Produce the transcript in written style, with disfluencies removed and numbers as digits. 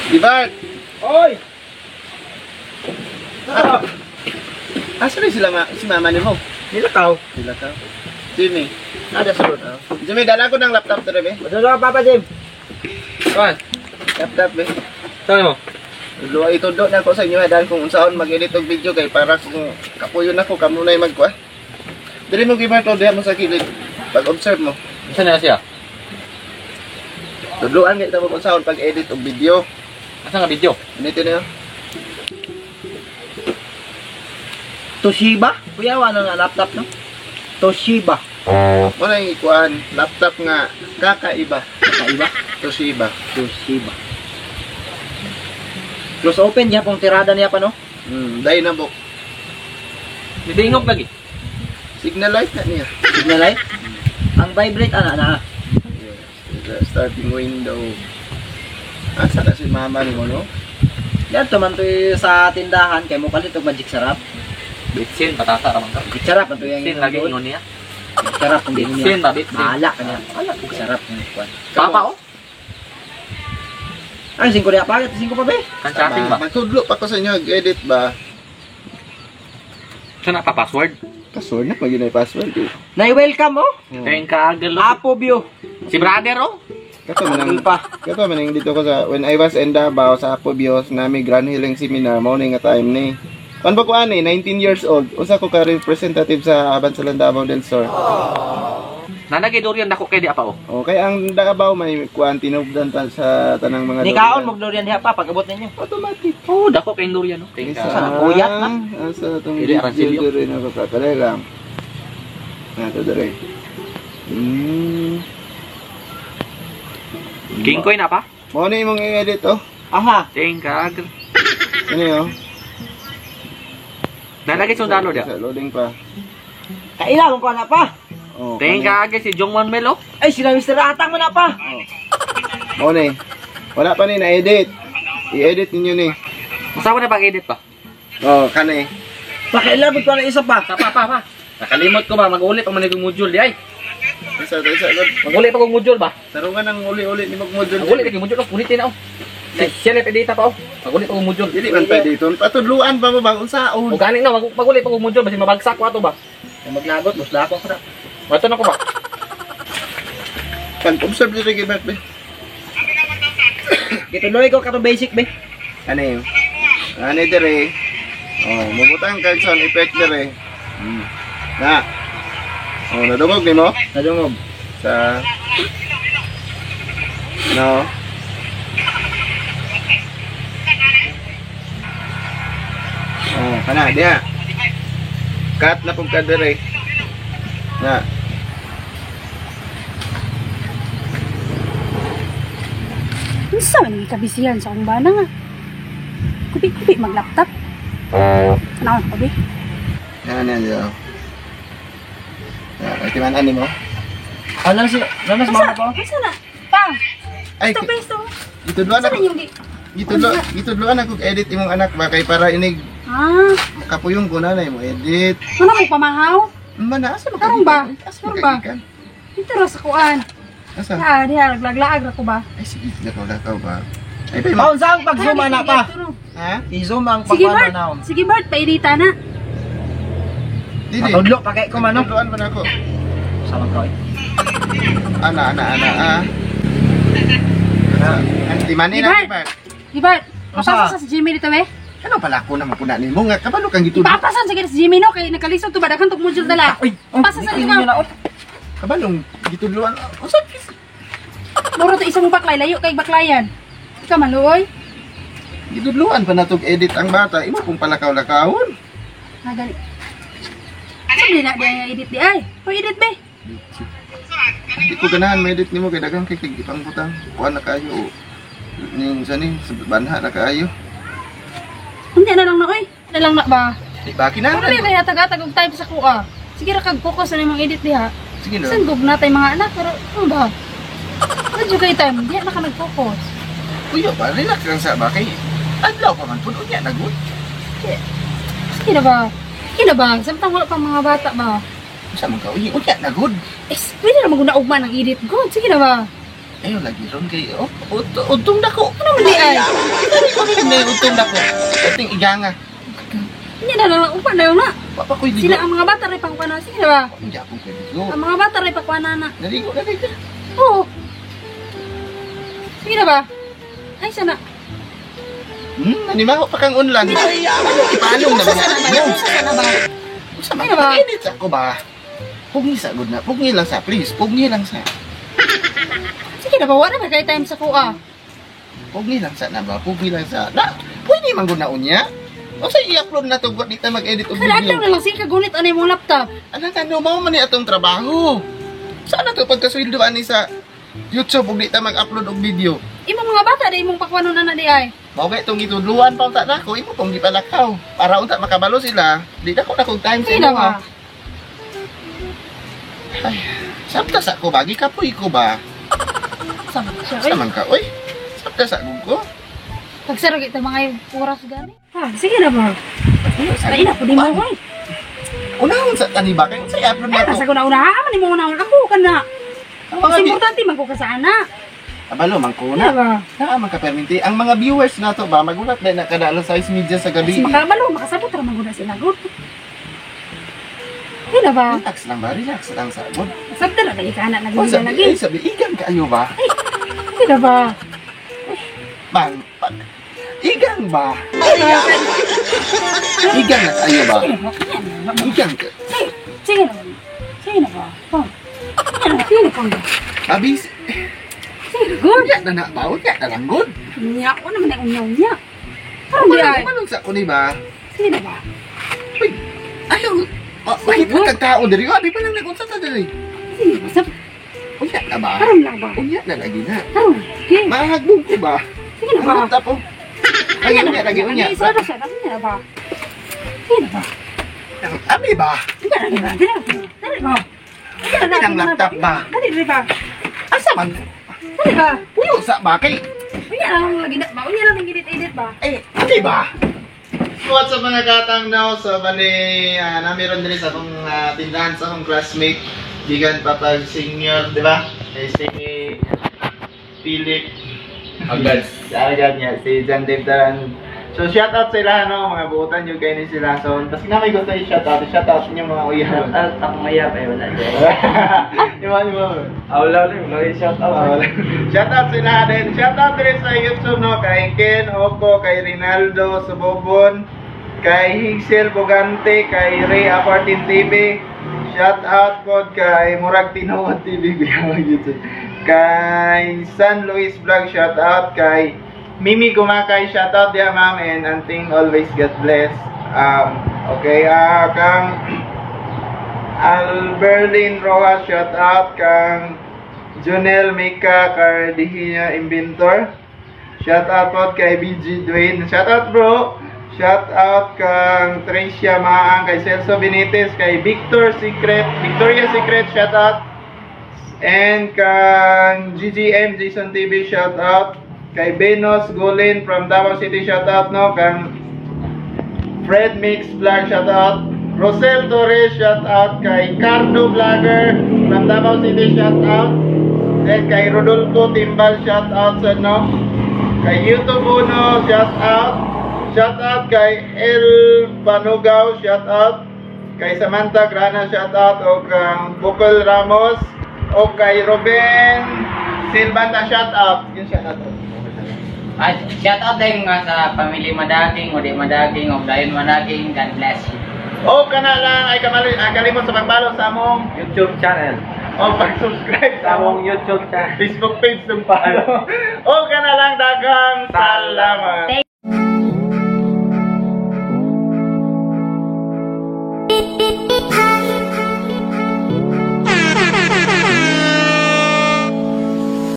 Di ba? Oy! Ah, asa rin sila ma si mama ni mo? Nilakaw. Sila ka. Jimmy. Nada sa road. Jimmy, dala ko ng laptop to be. Madala ka, Papa Jim. Kuan. Laptop be. Saan mo? Luwa itudo na ko sa inyo ha, dahil kung unsaon mag-edit og video kay para kung kapuyon ako kamo na magkuha. Dili mo gibarto diha mo sa kilid. Pag-observe mo. Saan na siya? Tudluan kay tamo kung unsaon pag-edit og video. Asa nga video? Ganito na yun. Toshiba? Kuya, ano nga laptop, no? Toshiba. Wala yung ikuan, laptop nga kakaiba. Kakaiba? Toshiba. Toshiba. Close open niya pong tirada niya pa, no? Dynabook. Nidingog lagi. Signal light na niya. Signal light. Ang vibrate, ana, ana. Yes, the starting window. Asa na si mama ni mo, no? Yan, man to sa tindahan, kay mo kalit og magic sarap. Bitsin, patata ra man ka. Magic sarap, ang tuyang Bitsin lagi ingon niya. Magic sarap, ang ingon niya. Bitsin ba bitsin? Bahala ka niya. Sarap yung kwan. Papa oh. Ay, 5 niya pa. 5 pa, be. Kan chatting ba? Magtudlo pa ko sa inyo, edit ba? Saan na pa password? Password na, pag yun ay password eh. Nai-welcome, oh. Thank kagalo. Apo Bio. Si brother oh. Kato man ang, Pa. kato man ang dito ko sa, when I was in Davao sa Apo Bios, nami Grand Healing Seminar, mao ni nga time ni. Kan ba ko ani, 19 years old, usa ko ka representative sa Abansalan Davao del Sur. Nanagay durian dako kay di apa oh. Okay, ang Davao may kuan tinubdan ta sa tanang mga Ni kaon mo durian diha pa pag-abot ninyo. Automatic. Oh, dako kay durian oh. Thank Isa, ka. Sa puyat na. Asa itong Dili, aran video silyo. diri na ko kakalay lang. Na to diri. King koy na pa? Mo na imong i-edit oh. Aha. Thank kagalo. Ano yun? Nanagay sundalo dia. Sa loading pa. Kaila mo ko na pa. Oh. Thank kani. kagalo si Jong Manuel oh. Ay, sila Mr. Atang mo na pa. Oh. Mo na eh. Wala pa ni na-edit. I-edit ninyo ni. Usa na pag-edit pa? Oh, kani. Pakialam ko na isa pa. Pa pa pa pa. Nakalimot ko ba mag-uli pa man kong module di ay. Isa to isa lod. Mag-uli pa kong module ba? Sarungan ang uli-uli ni magmodule. Mag-uli pa kong module oh, punitin na oh. Siya na edita pa oh. Mag-uli pa kong module. Dili man pwede ito. Patudluan pa mo ba kung saon? O gani na mag-uli pa kong module basi mabagsak ko ato ba. Kung maglagot, musla ko na. Mato na ko ba? Pag-observe diri kay Bert be. Gituloy ko katong basic be. Ano yun? Ano dire? Oh, mubutang kag sound effect dire. Na. Oh, nadungog nimo Nadungog. sa No. Oh, kana diha. Cut na pug ka dire. Na. Unsa man ang kabisihan sa akong bana nga? Kubi-kubi mag-laptop. Ano ka be? Yan yan yo. Ya, ay timan ani mo. Ano si Nanas mama ko? Unsa na? Pa. Ay, Stop, stop. gitudloan Unsa ako. man yung gi? Gitudloan ako edit imong anak ba kay para inig Ah, kapuyong ko na na mo edit. ano mo pamahaw? Mana asa man Karon ba? Asa man Karon ba? kagikan? Dito ra sa kuan. Asa? Diha, diha laglaag ra ko ba? Ay sige, lakaw-lakaw ba? Ay ba Paun sa ang pag-zoom ana pa. Ha? I-zoom ang Sige pagkuan Bart. na. Sige Bart, paedita na. Dili. Patudlo pa kay ko man no. Tudloan man ako. Samang ko. eh. Ana ana ana ah. Anti mani na Di ba? Di Bart, Unsa? papasa sa si Jimmy dito be. Ano pala ko na mapuna nimo nga kabalo kang gitudlo. Ipapasan sa si Jimmy no kay nakalisod to ba daghan tog module dala. Uy, Pasa sa tingin ikaw. niyo na oh. Kabalong gitudloan. Unsa kis? Muro to isa mo baklay layo kay baklayan. Ikaw man luoy. Gitudloan pa natog edit ang bata. Imo pong palakaw-lakawon. Ah, gali. Sa di na di ay edit di ay. Hoy edit be. Di ko ganahan ma-edit nimo kay daghang kay kay ipangbutang. Kuan na kayo. Ning sa ni sa banha na kaayo. Hindi na lang na oy. Na lang na ba? Di ba Pero kinahanglan? kaya tagatag og time sa kuha. Sige ra kag focus na imong edit diha. Sige na. San gug na tay mga anak pero ano ba? Wala jud kay time, diha na ka nag-focus. Kuya ba relax lang sa ba kay adlaw pa man pud unya na gud. Sige na ba? Sige na ba? Samtang wala pang mga bata ba? Unsa man ka uy unya na gud. Eh, pwede na maguna ugma ng edit. Good, sige na ba? Ayo lagi ron kay oh, utong dako. Ano man di ay? Ano na utong dako? Ating iganga. Hindi na lang upa na yun na. Papa ko'y ligo. Sila ang mga bata rin pangkuana. Sige na ba? Hindi ako ko'y ligo. Ang mga bata rin pangkuana na. Naligo na dito. Oo. Sige na ba? Ay, sana. Nanimaho pa kang unlan. Ipalong na mga ano. Sana ba? Sa Ano ba? mga edit ako ba? Pugni sa good na. Pugni lang sa, please. Pugni lang sa. Sige na ba? Wala ba kay time sa kuha? Pugni lang sa na ba? Pugni lang sa. Na, pwede man gud na unya. O sa i-upload na to, di ta mag-edit og Kada video. adlaw na lang sige kagunit ano imong laptop. Anak, ano, mao man ni atong trabaho. Sana to pagkasweldo ani sa YouTube ug di ta mag-upload og video. Imong mga bata di imong pakwanon na na di ay. Mao kay itong gitudluan pa unta nako, imo pong gipalakaw. Para unta makabalo sila, di na ko na kog time sa Sige na imo. ba? Ay, sabta sa ko ba? Gikapoy ko ba? Sama siya. Sa man ka, oy. Sabta sa gud ko. Pagsaro kita mga oras gani. Ha, sige na ba? Ay na pud mo oy. Unahon sa tani ba kay unsay upload Ay, na to? nasa ko na una, man imo una ako kana. Ang Mas mga importante man ko ka sa ana. Abalo man ko Sige na na. ba? Naa man ka perminti. Ang mga viewers nato ba magulat na kada alas 6 media sa gabi. Kasi makabalo, makasabot ra man gud na sila gud. Sige na ba? Relax lang ba? Relax lang sa gud. Sabta ra kay kana lagi Oh, na sabi, lagi. ay, sabi, igang kaayo ba? Sige na ba? Bang, pag, igang ba? Igang na kaayo ba? Sige na ba? Sige na ba? Igang ka. Sige, sige na ba? Sige na ba? Oh. Sige na, sige na. Abis, Sige, good. unya na na ba? Unya na lang good. Unya, wala man na unya unya. Karon di ay. Manong sa ko ni ba? Sige na ba? Uy, ayaw. Makita kag tao diri. Abi pa lang nagunsa ta diri. Sige na ba? Unya na ba? Karon lang ba? Unya na lagi na. Karon. Sige. Mahagbong ko ba? Sige na ba? Ang tapo. Lagi unya, lagi unya. Ay, sorry siya. Sige na ba? Sige na ba? Abi ba? Sige na ba? Dali ba? Dali ba? Abi ng laptop ba? Dali dali ba? Asa man? Dali ba? Puyo sa ba kay? Unya lang lagi na ba? Unya lang edit ba? Eh, abi ba? What's up mga katang now? So, bali, namiron din sa akong tindahan sa akong classmate. Gigan pa pag senior, di ba? Eh, si Philip. Agad. Agad niya, si John Dave Taran. So, shout out sila, no? Mga buutan yung kayo ni sila. So, tas na may gusto i-shout out. Shout out inyo mga uya. Shout out ako maya pa wala dyan. Yung mga, yung mga. Ah, wala lang. Wala yung shout out. Shout out sila din. Shout out din sa YouTube, no? Kay Ken Oko, kay Rinaldo Subobon, kay Higsel Bogante, kay Ray Apartin TV. Shout out po kay Murag Tinuod TV, kuya, YouTube. Kay San Luis Vlog, shout out kay Mimi Gumakay, shout out diya ma'am and anting always God bless. Okay, kang Alberlin Rojas, shout out kang Junel Mika Cardihina Inventor. Shout out po kay BG Dwayne. Shout out bro. Shout out kang Tricia Maang, kay Celso Benitez, kay Victor Secret, Victoria Secret, shout out. And kang GGM Jason TV, shout out. Kay Benos Golin from Davao City, shout out no. Kang Fred Mix Vlog, shout out. Rosel Torres, shout out. Kay Cardo Vlogger from Davao City, shout out. Then kay Rodolfo Timbal, shout out sa no. Kay YouTube Uno, shout out. Shout out kay El Panugaw, shout out. Kay Samantha Grana, shout out. O kang Bukol Ramos. O kay Ruben Silvanta, shout out. Yun shout out. Ay, shout out din nga sa family Madaging o di Madaging o Dayon Madaging. God bless you. O kana lang ay kamali, ay kalimot sa pagpalo sa among YouTube channel. o pag-subscribe sa among YouTube channel. Facebook page ng palo. O kana lang daghang salamat.